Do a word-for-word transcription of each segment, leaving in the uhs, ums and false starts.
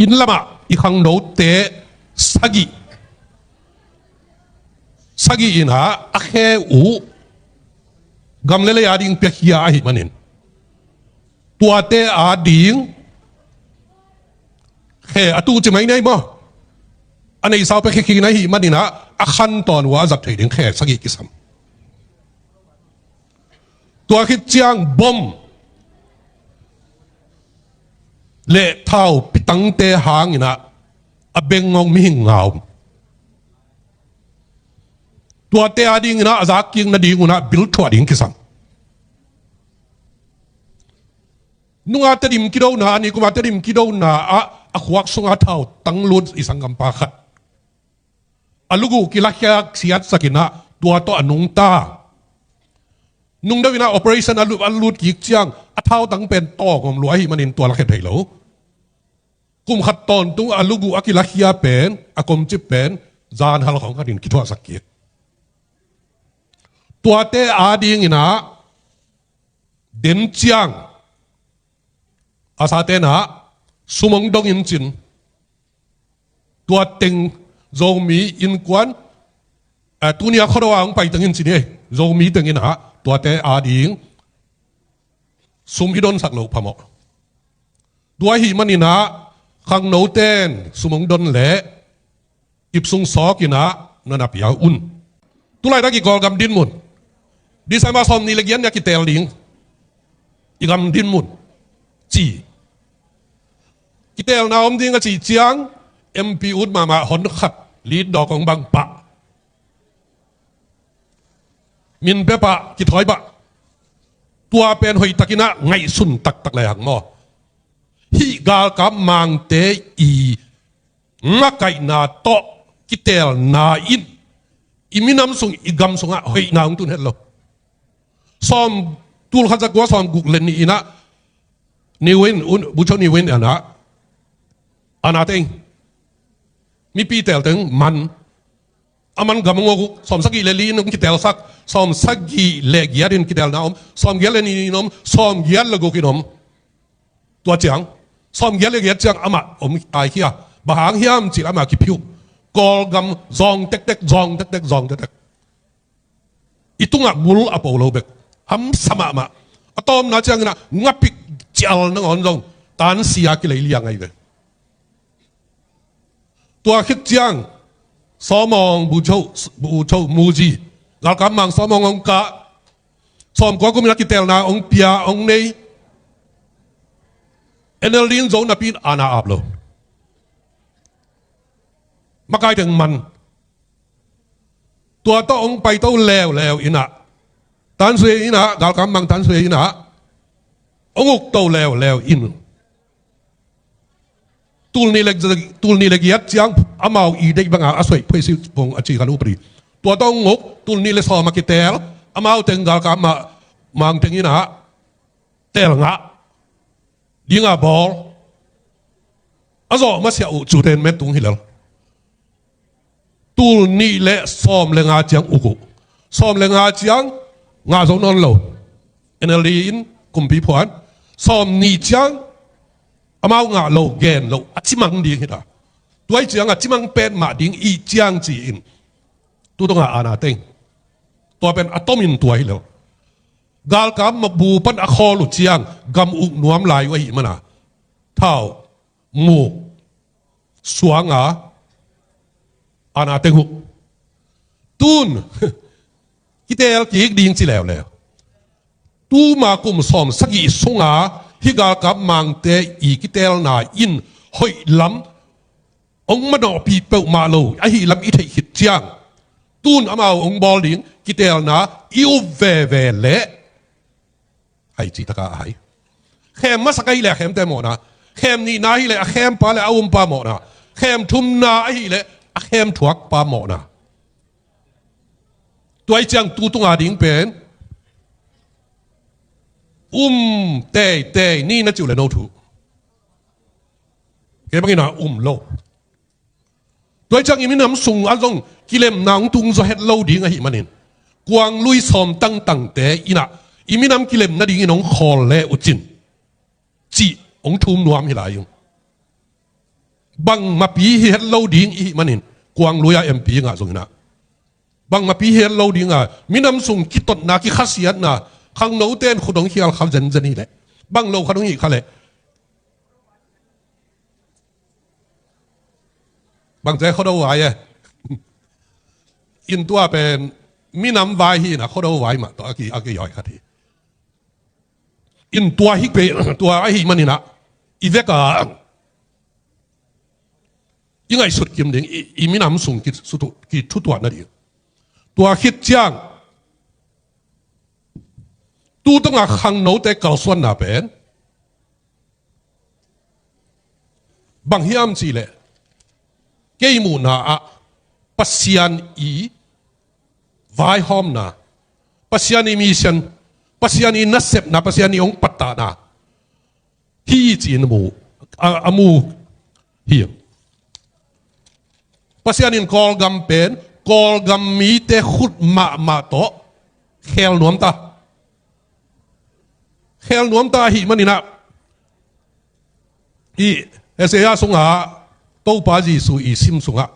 Inn lamah i khangnote sagih, sagih in ah a khe uh gam le lei ading piakhia ahih manin, tuate ading khe a tu ci mai nei maw? A neihsa uh piakhia khin ahih manin ah a khan tawn uh a zat thei ding khe sagih kisam. Tua khit ciang bom le thau pitangte hangin ah a bengngong mihing ngau. Tuate adingin ah a zakkik nading un ah bil thuah ding kisam. Nunga Tedim kidona, a nikuma Tedim kidona ah a khuak sunga thau tang lut i sanggampa khat a luguh kilakhia siatsakin ah tua tawh a nungta. Nungdeuh in ah operation a lut, a lut kik ciang a thau tang pen tawng om lua ahih manin tua lakhe thei lo. Kum khat tawntung a luguh a kilakhia pen, a komcip pen zan hal khawng khatin kithuahsak kik. Tuate adingin ah den ciang a saten ah sum hong dong in cin. Tua teng Zomi innkuan, eh, tunia Khuado a hong pai teng in cin hi. Zomi tengin ah tuate ading sum i donsak loh phamawh. Tua ahih manin ah khangnoten sum hong don leh ipsung sawkin ah na na pia un. Tulaitak i Kawlgam dinmun, December sawmnih le giat ni a kiteel ding i gam dinmun ci. Kiteelna om ding a cih ciang M P ut mahmah hon khat, lead dawk hong bang pah, min pia pah, kithawi pah. Tua pen hoihtakin ah ngaihsun taktak lai hang maw? Hih galkap mangte i makaihna tawh kiteelna in i minam sung, i gam sungah hoihna hong tun het lo. Sawm, tul khat za kua sawm guk le nih in ah, Niwin, un, Bucho Niwin in ah, a na teng, mipi teel teng man, a man gam hong uk uh, sawm sagih le li in hong kiteelsak, sawm sagih le giat in kiteelna om, sawm giat le nih in om, sawm giat le guk in om. Tua ciang sawm giat le giat ciang amah om tai khia. Bang hang hiam cih leh amah kiphiuh. Kawlgam zawng tektek, zawng tektek, zawng tektek. I tungah gul a po lo bek. Hamsa mahmah. A tawpna ciangin ah ngapik cial nangawn zong tansia kilei liang ahi ve. Tua khit ciang Sawmawng, Bucho, Bucho, Muzi, galkap mang Sawmawng hong kah. Sawmkua kum in a kiteelna hong pia, hong nei. N L D in zo napi in aana ap lo. Makai teng man. Tua tawh hong paito leuleu in ah, Tan Swe in ah, galkap mang Tan Swe in ah hong ukto leuleu in, tul nih le, tul nih le giat ciang amau i deih banga a suaih phuaisi pong a ci khan upadi. Tua tawh hong uk, tul nih le sawm a kiteel, amau teng galkap mang teng in ah teel ngah dinga bawl. A zawh masiah uh cuten met tung hi lel. Tul nih le sawm le nga ciang uk uh. Sawm le nga ciang ngah zo nawn lo. N L D in kumpi phuan. Sawm nih ciang amau ngah lo, gen lo, a cimang ding hi ta. Tuai ciang a cimang petmah ding i ciang ci-in tu tungah aana teng. Tua pen a tomin tua hi lo. Galkap mah bu pan a khawl uh ciang gam uk nuam lai uh ahih mana thau muk suanga aana teng uh. Tun kiteel kik ding ci leuleu. Tuma kum sawm sagih sunga hih galkap mangte i kiteelna in hoih lam hong manawhpih peuhmah lo ahih lam i theih khit ciang, tun amau hong bawl ding kiteelna i up veve leh hai cih taka a hai. Khem masak ahih leh a khemte mawhna, khem nihna ahih leh a khempa le a umpa mawhna, khem thumna ahih leh a khem thuakpa mawhna. Tuai ciang tu tunga ding pen um teitei ni na ci uh le no thu. Kei bangin a um lo. Tuai ciang i minam sung ah zong kilemna hong tung zaw het lo ding ahih manin, kuang lui sawm tangtangte in ah i minam kilem nadingin hong khawl le uh cin cih hong thum nuam hi lai ung. Bangmapi hi het lo ding i hih manin, kuang lui-a M P ngah zong inah, bangmapi hi het lo ding a, minam sung kitotna, kikhasiatna, khangnote in khut hong khial kha zenzen hi leh, bang lo khat hong hih kha leh, bang zia khuado vai e. In tua pen minam vai hi inah khuado vai mah tawh a ki, a kiyawi khat hi. In tua hi pe, tua ahih maninah i vek a i ngaihsut kim ding, i, i minam sung ki, sutu, kithutuah nading. Tua khit ciang tu tungah khangnote kalsuanna pen bang hiam cih leh, kei muhna ah Pasian i vaihawmna, Pasian i mission, Pasian i nasepna, Pasian i hong pattahna hi ci-in a mu, a, a mu hi. Pasian in Kawlgam pen Kawlgam mite khut mahmah tawh khel nuam ta. Khel nuam ta ahih maninah, i Isaiah sungah, Topa Jesuh i sim sungah,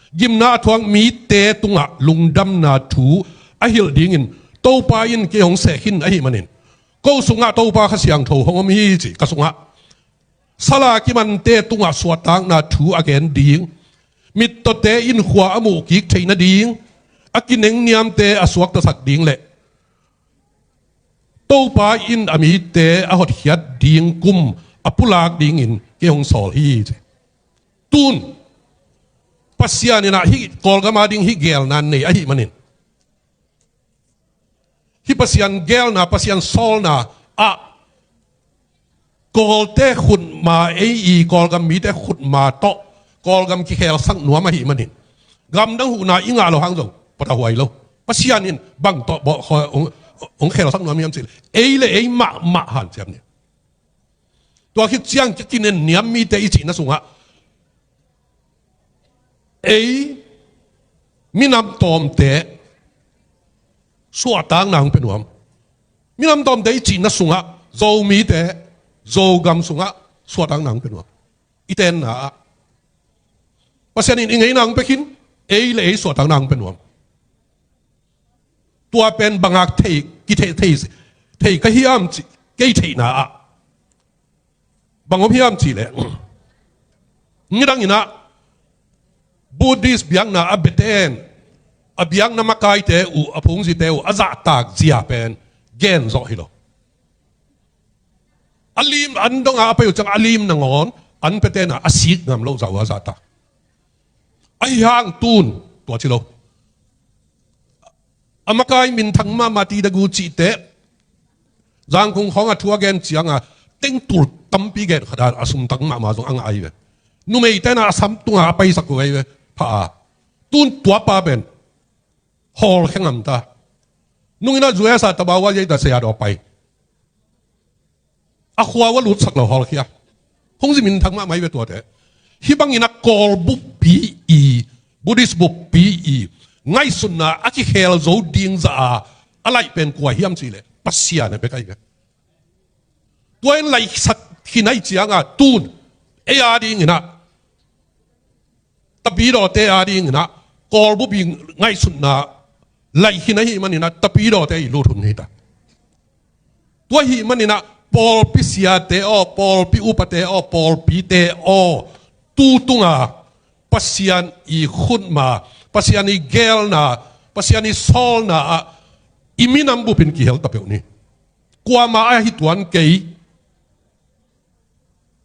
gimna a thuak mite tungah lungdamna thu a hilh dingin Topa in kei hong seh khin ahih manin, ko sungah Topa Kha Siangtho hong om hi ci, ka sungah sala kimante tungah suahtakna thu a gen ding, mittawte in khua a muhkik theih nading, a kinengniamte a suaktasak ding le Topa in a mite a hotkhiat ding kum a pulak dingin kei hong sawl hi ci. Tun Pasian inah hih Kawlgam a ding hih gelna nei ahih manin, hih Pasian gelna, Pasian sawlna ah Kawlte khutma, ei i Kawlgam mite khutma tawh Kawlgam kikhelsak nuam ahih manin, gamdang huhna i ngah loh hang zong patahuai lo. Pasian in bang tawh bawh, hong, hong khelsak nuam hiam cih leh, ei le ei mahmah hanciam ni. Tua khit ciang kinen niam mite i cihna sungah ei minam tawmte suahtakna hong pia nuam. Minam tawmte i cihna sungah Zomite, Zogam sungah suahtakna hong pia nuam. I tenna ah Pasian in i ngeina hong pia khin, ei le ei suahtakna hong pia nuam. Tua pen bangak thei, kithei, thei, thei ka hiam cih kei theihna ah bang om hiam cih leh, nidang inah Buddhist biakna a biaten, a biakna makaite uh, a phungzite uh a zahtak zia pen gen zawh hi lo. A lim, an dongah a pai uh ciang a lim nangawn an piaten ah a sik ngam loh zah uh a zahtak. Ahi hang tun tua ci lo. A makai minthang mahmah Ti Dagu cihte, Zangkung khawng a thu a gen cianga tengtul tampi gen khat a, a sumtang mahmah zong a ngah ahi ve. Numeite na a sam tunga a paisak uh ahi ve. Pha a, tun tuapa pen hawlkhia ngam ta. Nungin a zuesa tabawa yeita saya daw pai. A khua ua lutsak lo hawlkhia. Hong zi minthang mahmah hi ve tuate. Hih bangin a Kawl buppi i, Buddhist buppi i ngaihsutna a kikhel zo ding zah a, a laih pen kua hiam cih leh Pasian a bek ahi ve. Tua in laihsak khin ahih cianga tun ei a dingin ah, Tapidawte a dingin ah Kawl buppi ngaihsutna laih khin ahih manin ah Tapidawte i lut hun hi ta. Tua ahih manin ah pawlpi siate aw, pawlpi upate aw, pawlpite aw, tu tunga Pasian i khutma, Pasian i gelna, Pasian i sawlna ah i minam bupin kihel ta peuh ni. Kuamah a hi tuan kei.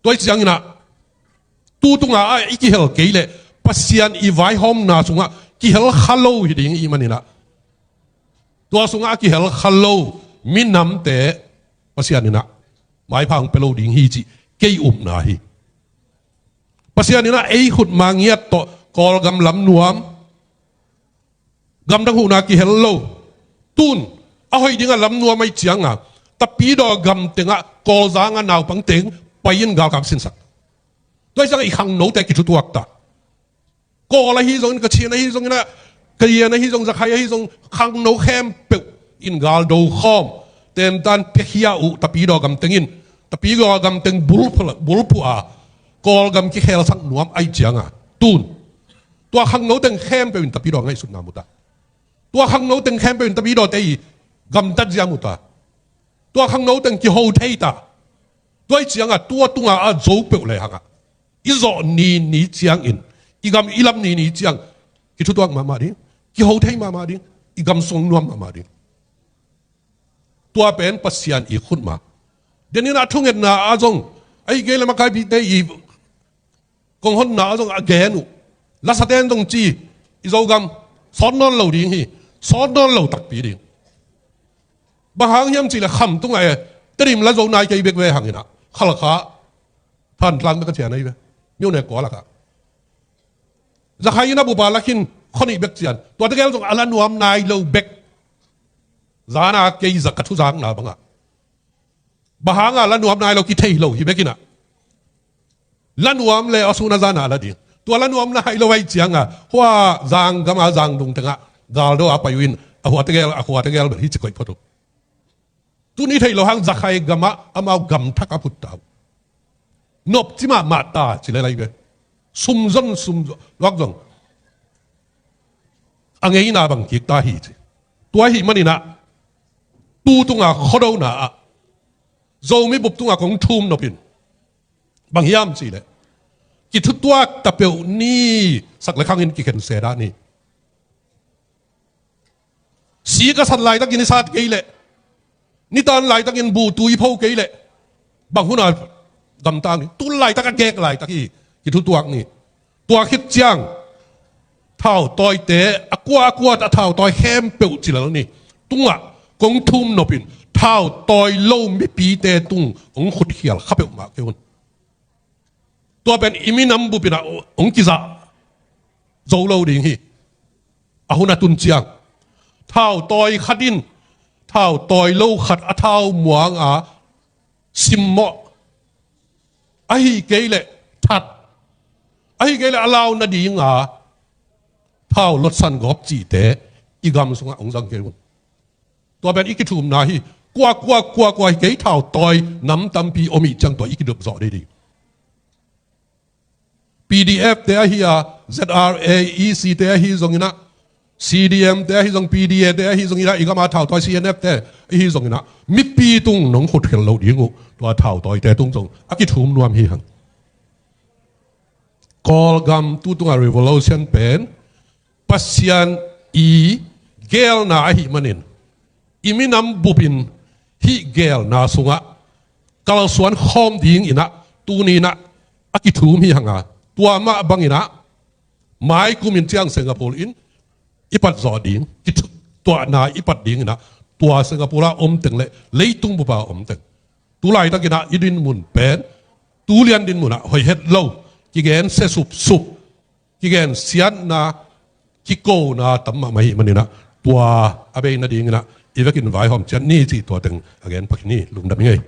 Tua ahih ciangin ah tu tunga a i kihel kei leh Pasian i vaihawmna sungah kihel kha lo hi ding i hih manin ah, tua sungah a kihel kha lo minamte Pasian in ah maipha hong pia lo ding hi cih kei upna hi. Pasian in ah ei khutma ngiat tawh Kawlgam lam nuam, gamdang huhna kihel lo. Tun a hoih dingah lam nuam ahih cianga Tapidaw gam tengah Kawlzang a naupang teng pai-in galkap sinsak. Tua ahih ciangah i khangnote kithutuak ta. Kawl ahi zongin, Kachin ahi zongin ah, Kayin ahi zong, Zakhai ahi zong, khangno khempeuh in galdo khawm, tentan piakhia uh Tapidaw gam tengin, Tapidaw gam teng bulphu, bulphu a Kawlgam kikhelsak nuam ahih cianga tun tua khangno teng khempeuh in Tapidaw ngaihsutna mu ta. Tua khangno teng khempeuh in Tapidawte i gamtat zia mu ta. Tua khangno teng kiho thei ta. Tua ahih cianga tua tunga a zo peuh le hanga i zawh ni ni ciangin, i gam i lam ni ni ciang kithutuak mahmah ding, kiho thei mahmah ding, i gam sung nuam mahmah ding. Tua pen Pasian i khut mah. Denin a thungetna a zong, ahih kei le makaipite i kong honna a zong a gen uh. Lasaten zong ci, i Zogam sawt nawn lo ding hi, sawt nawn lo takpi ding. Bang hang hiam cih le Kham tungah e, Tedim la zo nai kei bek ve hangin ah, Khalkha, Thantlang bek a cian ahi ve. Myone kua lakah Zakhai in a bupa lakhin khua nih bek cian. Tua tegel zong a la nuam nai lo bek. Zana kei zak ka thuzakna bangah, bang hanga la nuam nai lo kithei lo hi bekinah, la nuam le a suna zana la ding. Tua la nuam nai lo ahih cianga hua Zanggama Zangdung tengah galdo a pai uh in a hua tegel, a hua tegel bel hi ci koih phot uh. Tuni thei lo hang Zakhai gamah amau gamthak a phut ta uh. Nopci mahmah ta ci le lai ve. Sumzon sumzon luak zong a ngeina bang kik ta hi ci. Tua ahih maninah tu tunga khuadona ah Zomi bup tunga kong thum nopin bang hiam cih leh kithutuak ta peuh ni, sak le khangin kikhen se dah ni. Si ka sat laitakin i sat kei leh, nitan laitakin butu i pho kei leh, bang huna gamtang ni? Tul laitak a gek laitak hi, kithutuak ni. Tua khit ciang thautawite a kua a kua a thautawi khempeuh cilal ni. Tungah kong thum nopin thautawi lo mipite tung hong khutkhial kha peuhmah kei un. Tua pen i minam bupin ah hong kizah zo lo ding hi. A hun a tun ciang thautawi khat in thautawi lo khat a thau muanga simmawh, ahi kei leh that, ahi kei leh a lau nadinga thau lotsan gawp cihte i gam sungah hong zang kei un. Tua pen i kithumna hi. Kua kua kua kua hi kei, thautawi nam tampi om ih ciang tua i kidop zawh dei ding. P D F te ahi a, Z R A E C te ahi zonginah, C D M te ahi zong, P D A te ahi zonginah, i gama thautawi C N F te ahi zonginah, mipi tung nong khutkhial lo ding uh. Tua thautawite tung zong a kithum nuam hi hang. Kawlgam tu tunga revolution pen Pasian i gelna ahih manin i minam bupin hih gelna sungah kalsuan khawm dinginah tuninah a kithum hi hanga, tua mah banginah mai kumin ciang Singapore in i pat zawh ding, kithutuahna i pat dinginah tua Singapore ah om teng le leitung bupa om teng tu laitakinah i dinmun pen tu lian dinmunah hoih het lo, kigen se supsup, kigen siatna, kikona tam mahmah hi maninah tua a bei nadinginah i vekin vaihawm ciat ni cih tua teng a gen pah khin hi. Lungdam hi ngei.